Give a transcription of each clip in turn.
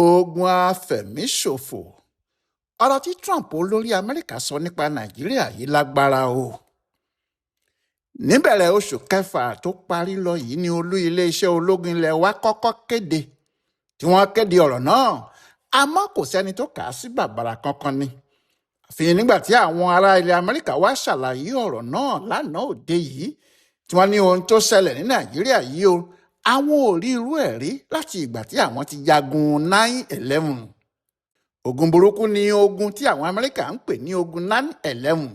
Ogun àfẹ̀míṣòfò. Ọ̀rọ̀ tí Trump olórí Amẹ́ríkà sọ nípa Nàìjíríà yìí lágbára o. Níbẹ̀rẹ̀ oṣù kẹfà tó parí lọ yìí ni olú iléeṣẹ́ ológun ilẹ̀ wa kọ́kọ́ kéde tí wọ́n kéde ọ̀rọ̀ náà, àmọ́ kò sẹ́ni tó kà á sí bàbàrà kankan ni. Àfi nígbà tí àwọn ará ilẹ̀ Amẹ́ríkà wá ṣàlàyé ọ̀rọ̀ náà lánàá òde yìí, tí wọ́n ní ohun tó ṣẹlẹ̀ ní Nàìjíríà yìí o, àwọn ò rí irú ẹ̀ rí láti ìgbà tí àwọn ti jagun 9/11. Ogun burúkú ni ogun tí àwọn Amẹ́ríkà ń pè ní ogun 9/11,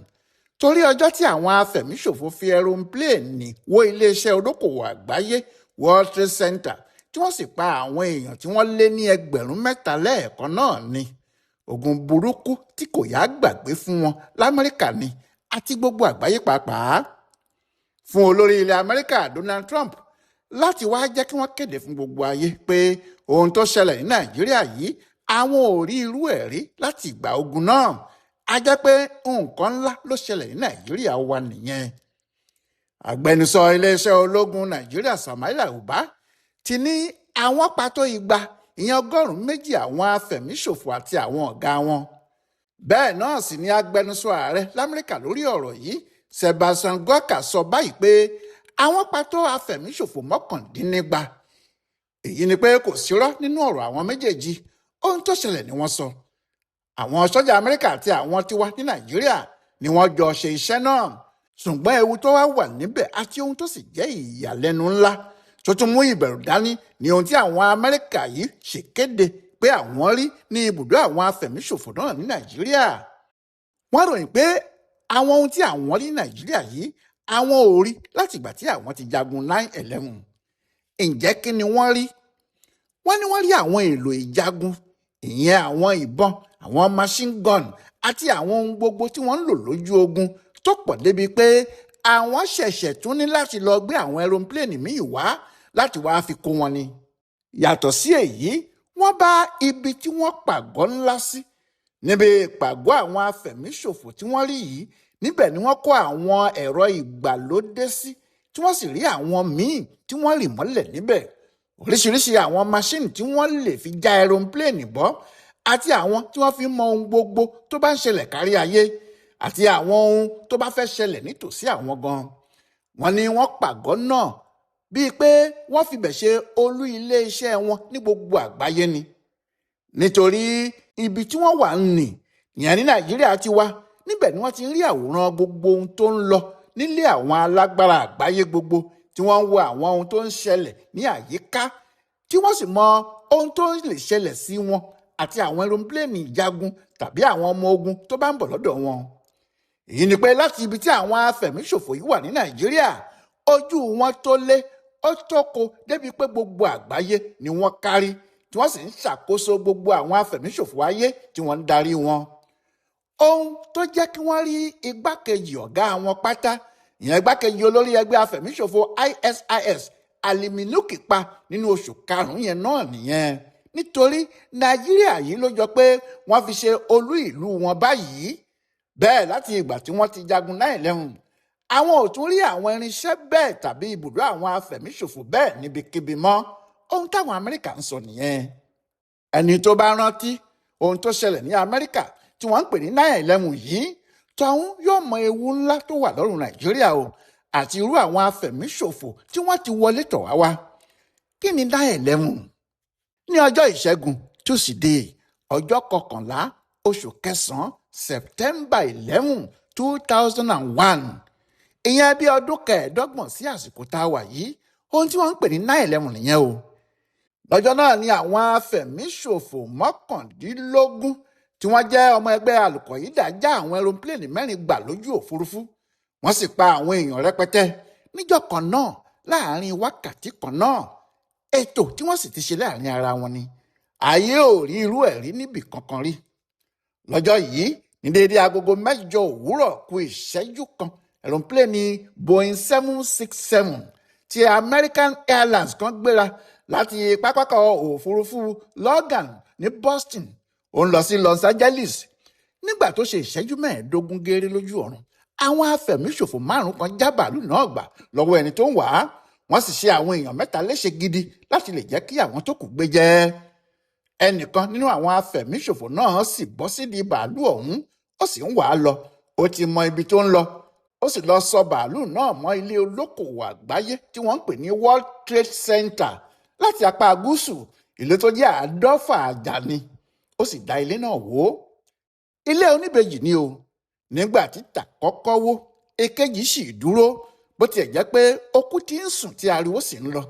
torí ọjọ́ tí àwọn afẹ̀míṣòfò fi ẹrọ̀pléènì wó iléeṣẹ́ olókòwò àgbáyé World Trade Center, tí wọ́n sì pa àwọn èèyàn tí wọ́n lé ní 3,000 lẹ́ẹ̀kan náà ni. Ogun burúkú tí kò yá gbàgbé fún wọn l'Amẹ́ríkà ni àti gbogbo àgbáyé pàápàá. Fún olórí ilẹ̀ Amẹ́ríkà Donald Trump láti wá jẹ́ kí wọ́n kéde fún gbogbo ayé pé ohun tó ṣẹlẹ̀ ní Nàìjíríà yìí, àwọn ò rí irú ẹ̀ rí láti ìgbà ogun náà, a jẹ́ pé nǹkan ńlá ló ṣẹlẹ̀ ní Nàìjíríà wa nìyẹn. Agbẹnusọ iléeṣẹ́ ológun Nàìjíríà Samaila Uba ti ní àwọn pàtó 200, ìyẹn 200 àwọn afẹ̀míṣòfò àti àwọn ọ̀gá wọn. Bẹ́ẹ̀ náà sì ni agbẹnusọ ààrẹ l'Amẹ́ríkà lórí ọ̀rọ̀ yìí Sebastian Gorka sọ báyìí pé àwọn pàtó afẹ̀míṣòfò 219. Èyí ni pé kò sírọ́ nínú ọ̀rọ̀ àwọn méjèèjì, ohun tó ṣẹlẹ̀ ni wọ́n sọ. Àwọn sọ́jà Amẹ́ríkà àti àwọn tiwa ní Nàìjíríà ni wọ́n jọ ṣe iṣẹ́ náà. Ṣùgbọ́n ewu tó wá wà níbẹ̀ àti ohun tó sì jẹ́ ìyàlẹ́nu ńlá tó tún mú ìbẹ̀rù dání ni ohun tí àwọn Amẹ́ríkà yìí ṣèkéde pé àwọn rí ní ibùdó àwọn afẹ̀míṣòfò náà ní Nàìjíríà. Wọ́n ròyìn pé àwọn ohun tí àwọn rí ní Nàìjíríà yìí, àwọn ò rí láti ìgbà tí àwọn ti jagun 9/11. Ǹjẹ́ kí ni wọ́n rí? Wọ́n ní wọ́n rí àwọn èlò ìjagun, ìyẹn àwọn ìbọn, àwọn machine gun àti àwọn ohun gbogbo tí wọ́n ń lò lójú ogun tó pọ̀ débi pé àwọn ṣẹ̀ṣẹ̀ tún ní láti lọ gbé àwọn aeroplane míì wá láti wá fi kó wọn ni. Yàtọ̀ sí èyí, wọ́n bá ibi tí wọ́n pàgọ́ ńlá sí. Níbi ìpàgọ́ àwọn afẹ̀míṣòfò tí wọ́n rí yìí, níbẹ̀ ni wọ́n kó àwọn ẹ̀rọ ìgbàlódé sí, tí wọ́n sì rí àwọn míì tí wọ́n rì mọ́lẹ̀ níbẹ̀. Oríṣiríṣi àwọn máṣíìnì tí wọ́n lè fi já aeroplane bọ́ àti àwọn tí wọ́n fi mọ ohun gbogbo tó bá ń ṣẹlẹ̀ kárí ayé àti àwọn ohun tó bá fẹ́ ṣẹlẹ̀ nítòsí àwọn gan. Wọ́n ní wọ́n pàgọ́ náà bíi pé wọ́n fibẹ̀ ṣe olú iléeṣẹ́ wọn ní gbogbo àgbáyé ni. Nítorí ibi tí wọ́n wà ń nì ìyẹn ní Nàìjíríà ti wá, níbẹ̀ ni wọ́n ti ń rí àwòrán gbogbo ohun tó ń lọ nílé àwọn alágbára àgbáyé gbogbo, tí wọ́n ń wo àwọn ohun tó ń ṣẹlẹ̀ ní àyíká, tí wọ́n sì mọ ohun tó lè ṣẹlẹ̀ sí wọn àti àwọn aeroplane ìjagun tàbí àwọn ọmọ ogun tó bá ń bọ̀ lọ́dọ̀ wọn. Èyí ni pé láti ibi tí àwọn afẹ̀míṣòfò yìí wà ní Nàìjíríà, ojú wọn tó lé ó tóko débi pé gbogbo àgbáyé ni wọ́n kárí, tí wọ́n sì ń ṣàkóso gbogbo àwọn afẹ̀míṣòfò ayé tí wọ́n ń darí wọn. Ohun tó jẹ́ kí wọ́n rí igbákejì ọ̀gá wọn pátá, ìyẹn igbákejì olórí ẹgbẹ́ afẹ̀míṣòfò ISIS Aliminuki pa nínú oṣù karùn-ún yẹn náà nìyẹn. Nítorí Nàìjíríà yìí ló jọ pé wọ́n fi ṣe olú ìlú wọn báyìí. Bẹ́ẹ̀ láti ìgbà tí wọ́n ti jagun 9/11, àwọn ò tún rí àwọn irinṣẹ́ bẹ́ẹ̀ tàbí ibùdó àwọn afẹ̀míṣòfò bẹ́ẹ̀ níbikíbi mọ́. Ohun táwọn Amẹ́ríkà ń sọ nìyẹn. Ẹni tó bá rántí ohun tó ṣẹlẹ̀ ní Amẹ́ríkà tí wọ́n ń pè ní 9/11 yìí, tọ̀hún yóò mọ ewu ńlá tó wà lọ́rùn Nàìjíríà o àti irú àwọn afẹ̀míṣòfò tí wọ́n ti wọlé tọ̀ wá wá. Kí ni 9/11? Ní ọjọ́ ìṣẹ́gun Tusidee, ọjọ́ 11 oṣù kẹsàn-án, September 11, 2001, ìyẹn bí ọdún 25 sí àsìkò tá a wà yìí, ohun tí wọ́n ń pè ní 9/11 nìyẹn o. Lọ́jọ́ náà ni àwọn afẹ̀míṣòfò 19 tí wọ́n jẹ́ ọmọ ẹgbẹ́ Alùkọ̀yídà já àwọn aeroplane 4 gbà lójú òfurufú. Wọ́n sì pa àwọn èèyàn rẹpẹtẹ níjọ́ kan náà láàrin wákàtí kan náà. Ètò tí wọ́n sì ti ṣe láàrin ara wọn ni. Ayé ò rí irú ẹ̀ rí níbì kankan rí. Lọ́jọ́ yìí ní déédéé agogo 8 òwúrọ̀ kù ìṣẹ́jú kan, aeroplane Boeing 767 ti American Airlines kan gbéra láti pápákọ̀ òfurufú Logan ní Boston, ó ń lọ sí Los Angeles. Nígbà tó ṣe ìṣẹ́jú 15 gééré lójú ọ̀run, àwọn afẹ̀míṣòfò 5 kan já bàálù náà gbà lọ́wọ́ ẹni tó ń wà á. Wọ́n sì ṣe àwọn èèyàn 3 léṣe gidi láti lè jẹ́ kí àwọn tó kù gbé jẹ́. Ẹnìkan nínú àwọn afẹ̀míṣòfò náà sì bọ́ sídìí bàálù ọ̀hún, ó sì ń wà á lọ. Ó ti mọ ibi tó ń lọ, ó sì lọ sọ bàálù náà mọ́ ilé olókòwò àgbáyé tí wọ́n ń pè ní World Trade Center láti apá gúúsù, ìlú tó jẹ́ 50 àjà ni. Ó sì dá ilé náà wó. Ilé oníbejì ni o. Nígbà tí tàkọ́kọ́ wó, èkejì sì dúró, bó tiẹ̀ jẹ́ pé okú ti ń sùn tí ariwo sì ń lọ,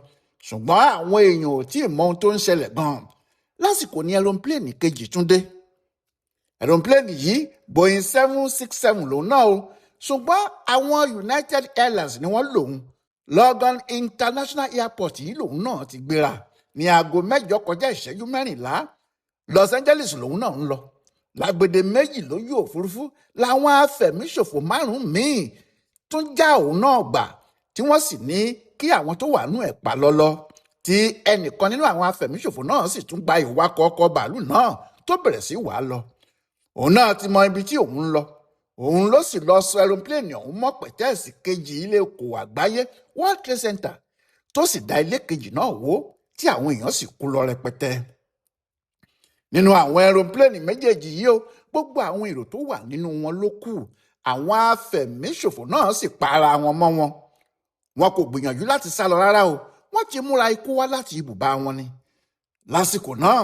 ṣùgbọ́n àwọn èèyàn ò tí ì mọ ohun tó ń ṣẹlẹ̀ gan-an. Lásìkò ní ẹ̀rọ̀pléènì kejì tún dé. Ẹ̀rọ̀pléènì yìí, Boeing 767 lòun náà o, ṣùgbọ́n àwọn United Airlines ni wọ́n lòun. Logan International Airport yìí lòun náà ti gbéra ní aago 7:44. Los Angeles lòun náà ń lọ. Lágbèdè méjì lójú òfurufú làwọn afẹ̀míṣòfò 5 míì tún já òun náà gbà, tí wọ́n sì ní kí àwọn tó wà nú ẹ̀ pa lọ́lọ́, tí ẹnìkan nínú àwọn afẹ̀míṣòfò náà sì tún gba ìwakọ̀ ọkọ̀ bàálù náà tó bẹ̀rẹ̀ sí wàá lọ. Òun náà ti mọ ibi tí òun ń lọ. Òun ló sì lọ sọ ẹrọpléènì ọ̀hún mọ́ pẹ̀tẹ́ẹ̀sì kejì ilé okòwò àgbáyé World Trade Center, tó sì dá ilé kejì náà wó, tí àwọn èèyàn sì kú lọ rẹpẹtẹ. Nínú àwọn ẹrọpléènì méjèèjì yìí o, gbogbo àwọn èrò tó wà nínú wọn ló kù. Àwọn afẹ̀míṣòfò náà sì pa ara wọn mọ́ wọn. Wọn kò gbìyànjú láti sá lọ rárá o, wọ́n ti múra ikú wá láti ibùba wọn ni. Lásìkò náà,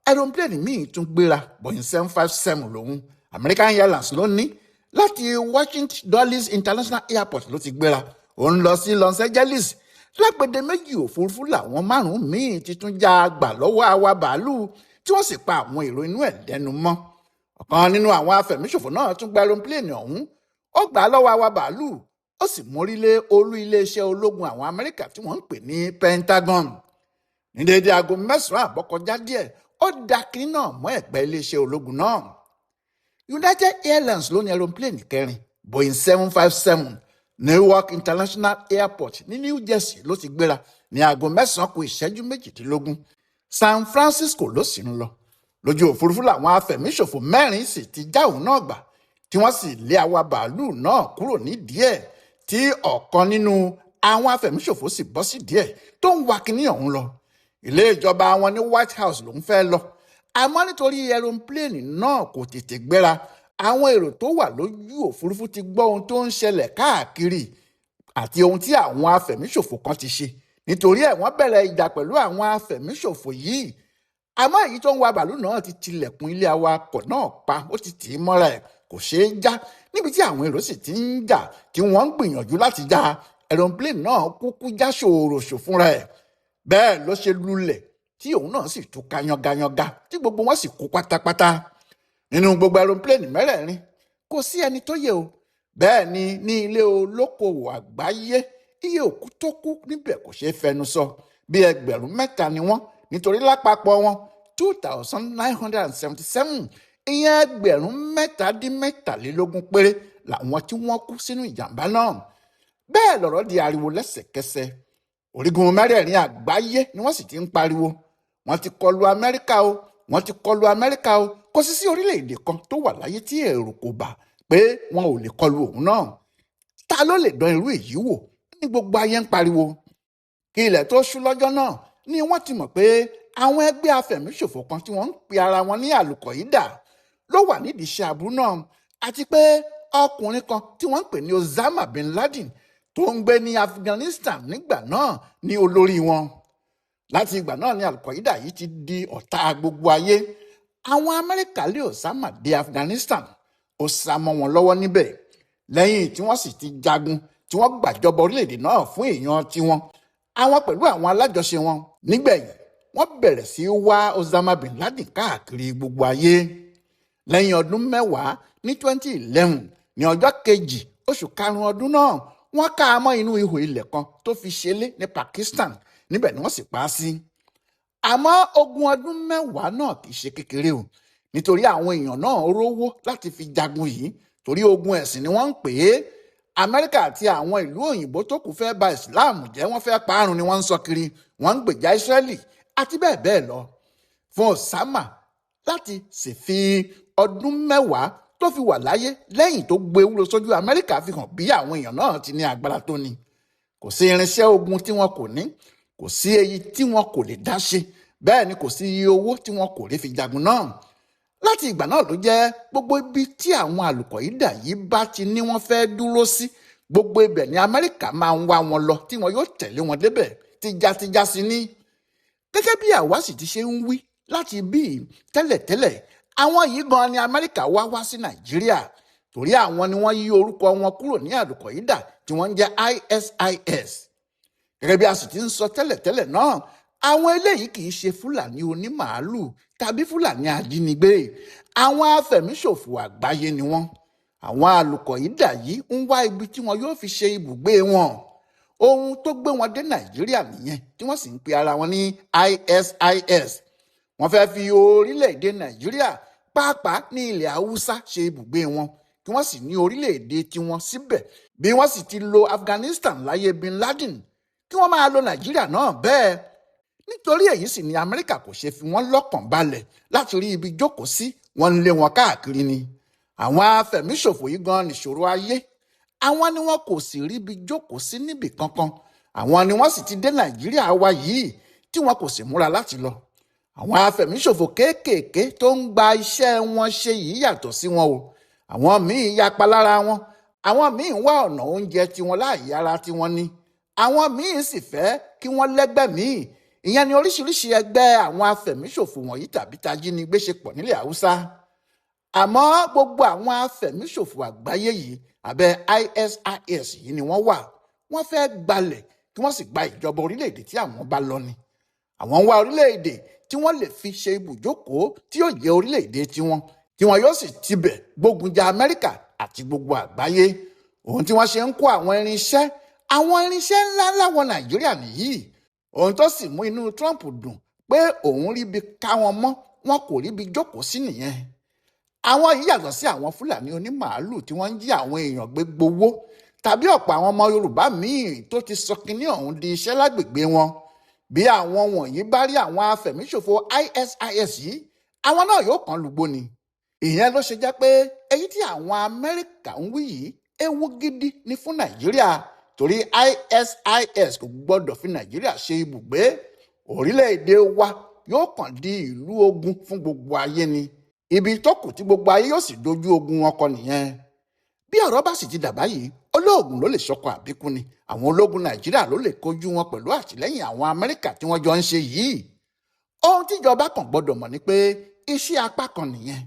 ẹrọpléènì míì tún gbéra, Boeing 757 lòun, American Airlines ló ní. Láti Washington Dulles International Airport ló ti gbéra, òun lọ sí Los Angeles. Lágbèdè méjì òfurufú làwọn 5 míì ti tún já a gbà lọ́wọ́ àwa bàálù, tí wọ́n sì pa àwọn èrò inú ẹ̀ lẹ́nu mọ́. Ọ̀kan nínú àwọn afẹ̀míṣòfò náà tún gba ẹrọpléènì ọ̀hún, ó gbà á lọ́wọ́ àwa bàálù, ó sì mórí lé olú iléeṣẹ́ ológun àwọn Amẹ́ríkà tí wọ́n ń pè ní Pentagon. Ní déédéé aago 9:30 kọjá díẹ̀, ó da kinní náà mọ́ ẹ̀gbẹ́ iléeṣẹ́ ológun náà. United Airlines ló ní ẹrọpléènì kẹrin, Boeing 757, Newark International Airport ní New Jersey ló ti gbéra ní aago 8:38. San Francisco ló sì ń lọ. Lójú òfurufú làwọn afẹ̀míṣòfò 4 sì ti já òun náà gbà, tí wọ́n sì lé àwa bàálù náà kúrò nídìí ẹ̀, tí ọ̀kan nínú àwọn afẹ̀míṣòfò sì bọ́ sí díẹ̀ tó ń wa kinní ọ̀hún lọ. Ilé ìjọba wọn ní White House lòún fẹ́ lọ, àmọ́ nítorí ẹrọpléènì náà kò tètè gbéra, àwọn èrò tó wà lójú òfurufú ti gbọ́ ohun tó ń ṣẹlẹ̀ káàkiri àti ohun tí àwọn afẹ̀míṣòfò kan ti ṣe. Nítorí ẹ̀ wọ́n bẹ̀rẹ̀ ìjà pẹ̀lú àwọn afẹ̀míṣòfò yìí. Àmọ́ èyí tó ń wa bàálù náà ti tilẹ̀kùn ilé awakọ̀ náà pa, ó ti tì í mọ́ra ẹ̀, kò ṣeé já. Níbi tí àwọn èrò sì ti ń jà tí wọ́n ń gbìyànjú láti já, ẹrọpléènì náà kúkú já ṣòroṣò fúnra ẹ̀. Bẹ́ẹ̀ ló ṣe lulẹ̀ tí òun náà sì túká yángayánga, tí gbogbo wọn sì kú pátápátá. Nínú gbogbo ẹrọpléènì 4, kò sí ẹni tó yẹ o. Bẹ́ẹ̀ ni ní ilé olókoòwò àgbáyé, iye òkú tó kú níbẹ̀ kò ṣeé fẹnu sọ. Bí 3,000 ni wọ́n, nítorí lápapọ̀ wọn 2,977, ìyẹn 3,023 péré làwọn tí wọ́n kú sínú ìjàmbá náà. Bẹ́ẹ̀ lọ̀rọ̀ di ariwo lẹ́sẹ̀kẹsẹ̀. Orígun mẹ́rẹ̀ẹ̀rin àgbáyé ni wọ́n sì ti ń pariwo. Wọ́n ti kọlu Amẹ́ríkà o, wọ́n ti kọlu Amẹ́ríkà o. Kò sí sí orílẹ̀-èdè kan tó wà láyé tí èrò kò bà pé wọn ò lè kọlu òun náà. Ta ló lè dán irú èyí wò ní gbogbo ayé ń pariwo? Kí ilẹ̀ tó ṣú lọ́jọ́ náà ni wọ́n ti mọ̀ pé àwọn ẹgbẹ́ afẹ̀míṣòfò kan tí wọ́n ń pe ara wọn ní Àlùkọ̀yídà ló wà nídìí iṣẹ́ aburú náà, àti pé ọkùnrin kan tí wọ́n ń pè ní Osama bin Laden tó ń gbé ní Afghanistan nígbà náà ní olórí wọn. Láti ìgbà náà ni Àlùkọ̀yídà yìí ti di ọ̀tá gbogbo ayé. Àwọn Amẹ́ríkà lé Osama dé Afghanistan, ó sá mọ́ wọn lọ́wọ́ níbẹ̀. Lẹ́yìn tí wọ́n sì ti jagun tí wọ́n gbàjọba orílẹ̀-èdè náà fún èèyàn tiwọn, àwọn pẹ̀lú àwọn alájọṣe wọn nígbẹ̀yìn wọ́n bẹ̀rẹ̀ sí í wá Osama bin Laden káàkiri gbogbo ayé. Lẹ́yìn ọdún 10 ní 2011, ní ọjọ́ 2 oṣù 5 ọdún náà, wọ́n ká a mọ́ inú ihò ilẹ̀ kan tó fi ṣẹlẹ̀ ní Pakistan. Níbẹ̀ ni wọ́n sì pa á sí. Àmọ́ ogun ọdún 10 náà kì í ṣe kékeré o, nítorí àwọn èèyàn náà rówó láti fi jagun yìí, torí ogun ẹ̀sìn ni wọ́n ń pè é. Amẹ́ríkà àti àwọn ìlú òyìnbó tó kù fẹ́ ba Islam jẹ́, wọ́n fẹ́ parun ni wọ́n ń sọ kiri, wọ́n ń gbèjà Israẹli àti bẹ́ẹ̀ bẹ́ẹ̀ lọ. Fún Osama láti sì fi ọdún 10 tó fi wà láyé lẹ́yìn tó gbé ewúro sójú Amẹ́ríkà fi hàn bí àwọn èèyàn náà ti ní agbára tó ni. Kò sí irinṣẹ́ ogun tí wọn kò ní, kò sí èyí tí wọn kò lè dá ṣe. Bẹ́ẹ̀ ni kò sí iye owó tí wọn kò rí fi jagun náà. Láti ìgbà náà ló jẹ́ gbogbo ibi tí àwọn àlùkọ̀yídà yìí bá ti ní wọ́n fẹ́ dúró sí, gbogbo ibẹ̀ ní Amẹ́ríkà máa ń wá wọn lọ tí wọn yóò tẹ̀lé wọn débẹ̀ tìjàtìjà sí ni. Gẹ́gẹ́ bí àwa sì ti ṣe ń wí láti bí tẹ́lẹ̀tẹ́lẹ̀, àwọn yìí gan ni Amẹ́ríkà wá wá sí Nàìjíríà, torí àwọn ni wọ́n yí orúkọ wọn kúrò ní àlùkọ̀yídà tí wọ́n ń jẹ́ ISIS. Gẹ́gẹ́ bí a sì ti ń sọ tẹ́lẹ̀tẹ́lẹ̀ náà, àwọn eléyìí kì í ṣe Fúlàní onímàálù tàbí Fúlàní ajínigbé, àwọn afẹ̀míṣòfò àgbáyé ni wọ́n. Àwọn àlùkọ̀yídà yìí ń wá ibi tí wọn yóò fi ṣe ibùgbé wọn. Ohun tó gbé wọn dé Nàìjíríà nìyẹn, tí wọ́n sì ń pe ara wọn ní ISIS. Wọ́n fẹ́ fi orílẹ̀-èdè Nàìjíríà, pàápàá ní ilẹ̀ Haúsá, ṣe ibùgbé wọn, kí wọ́n sì ní orílẹ̀-èdè tiwọn síbẹ̀. Bí wọ́n sì ti lo Afghanistan láyé Bin Laden, kí wọ́n máa lo Nàìjíríà náà bẹ́ẹ̀. Nítorí èyí sì ni Amẹ́ríkà kò ṣe fi wọ́n lọ́kàn balẹ̀ láti rí ibi jókòó sí, wọ́n ń lé wọn káàkiri ni. Àwọn afẹ̀míṣòfò yìí gan nìṣòro ayé. Àwọn ni wọn kò sì ríbi jókòó sí níbì kankan. Àwọn ni wọ́n sì ti dé Nàìjíríà wa yìí tí wọn kò sì múra láti lọ. Àwọn afẹ̀míṣòfò kéékèèké tó ń gba iṣẹ́ wọn ṣe yìí yàtọ̀ sí wọn o. Àwọn míín yapa lára wọn, àwọn míín wá ọ̀nà oúnjẹ tiwọn láàyè ara tiwọn ni, àwọn míín sì fẹ́ kí wọ́n lẹ́gbẹ́ míì. Ìyẹn ni oríṣiríṣi ẹgbẹ́ àwọn afẹ̀míṣòfò wọ̀nyí tàbí tajínigbé ṣe pọ̀ nílẹ̀ Haúsá. Àmọ́ gbogbo àwọn afẹ̀míṣòfò àgbáyé yìí, abẹ́ ISIS yìí ni wọ́n wà. Wọ́n fẹ́ gbalẹ̀ kí wọ́n sì gba ìjọba orílẹ̀-èdè tí àwọn bá lọ ni. Àwọn ń wá orílẹ̀-èdè tí wọ́n lè fi ṣe ibùjókòó tí yóò jẹ́ orílẹ̀-èdè tiwọn, tí wọn yóò sì tibẹ̀ gbógun ja Amẹ́ríkà àti gbogbo àgbáyé. Ohun tí wọ́n ṣe ń kó àwọn irinṣẹ́ ńláńlá wọ Nàìjíríà nìyí. Ohun tó sì mú inú Trump dùn pé òun ríbi ká wọn mọ́, wọn kò ríbi jókòó sí nìyẹn. Àwọn yìí yàtọ̀ sí àwọn Fúlàní onímàálù tí wọ́n ń jí àwọn èèyàn gbé gbowó, tàbí ọ̀pọ̀ àwọn ọmọ Yorùbá míì tó ti sọ kinní ọ̀hún di iṣẹ́ lágbègbè wọn. Bí àwọn wọ̀nyí bá rí àwọn afẹ̀míṣòfò ISIS yìí, àwọn náà yóò kàn lùgbò ni. Ìyẹn ló ṣe jẹ́ pé èyí tí àwọn Amẹ́ríkà ń wí yìí ewu gidi ni fún Nàìjíríà, torí ISIS kò gbọ́dọ̀ fi Nàìjíríà ṣe ibùgbé. Orílẹ̀-èdè wa yóò kàn di ìlú ogun fún gbogbo ayé ni. Ibi tó kù tí gbogbo ayé yóò sì dojú ogun wọn kọ nìyẹn. Bí ọ̀rọ̀ bá sì ti dà báyìí, olóògùn ló lè ṣọkọ àbíkú ni. Àwọn ológun Nàìjíríà ló lè kojú wọn pẹ̀lú àtìlẹ́yìn àwọn Amẹ́ríkà tí wọ́n jọ ń ṣe yìí. Ohun tíjọba kan gbọ́dọ̀ mọ̀ ni pé iṣẹ́ apá kan nìyẹn.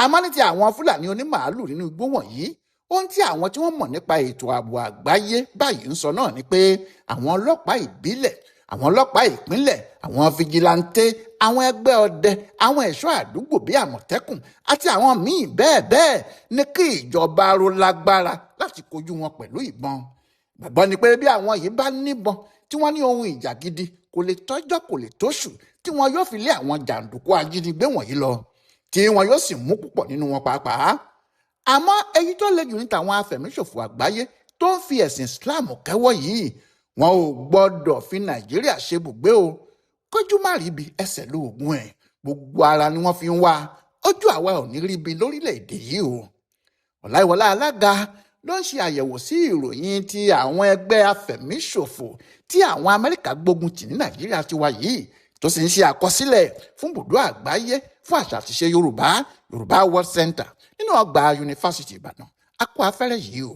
Àmọ́ ní ti àwọn Fúlàní onímàálù nínú igbó wọ̀nyí, ohun tí àwọn tí wọ́n mọ̀ nípa ètò ààbò àgbáyé báyìí ń sọ náà ni pé àwọn ọlọ́pàá ìbílẹ̀, àwọn ọlọ́pàá ìpínlẹ̀, àwọn fijilantè, àwọn ẹgbẹ́ ọdẹ, àwọn ẹ̀ṣọ́ àdúgbò bíi Àmọ̀tẹ́kùn àti àwọn míì bẹ́ẹ̀ bẹ́ẹ̀ ní kí ìjọba ró lágbára láti kojú wọn pẹ̀lú ìbọn. Gbàgbọ́ ni pé bí àwọn yìí bá níbọn tí wọ́n ní ohun ìjà gidi, kò lè tọ́jọ́ kò lè tóṣù tí wọn yóò fi lé àwọn jàǹdùkú ajínigbé wọ̀nyí lọ, tí wọn yóò sì mú púpọ̀ nínú wọn pàápàá. Àmọ́ èyí tó le jù ní tàwọn afẹ̀míṣòfò àgbáyé tó ń fi ẹ̀sìn Islam kẹ́wọ́ yìí, wọn ò gbọ́dọ̀ fi Nàìjíríà ṣe bùgbé o. Kójú má ríbi ẹsẹ̀ lóògùn ẹ̀, gbogbo ara ni wọ́n fi ń wá. Ojú àwa ò ní ríbi lórílẹ̀‐èdè yìí o. Ọláìwọlá Alága ló ń ṣe àyẹ̀wò sí ìròyìn ti àwọn ẹgbẹ́ afẹ̀míṣòfò tí àwọn Amẹ́ríkà gbógun tì ní Nàìjíríà ti wá yìí, tó sì ń ṣe àkọsílẹ̀ fún bùdó àgbáyé fún àṣà àtiṣe Yorùbá, Yorùbá World Center, nínú ọgbà Yunifásítì Ìbàdàn. A kó afẹ́rẹ́ yìí o.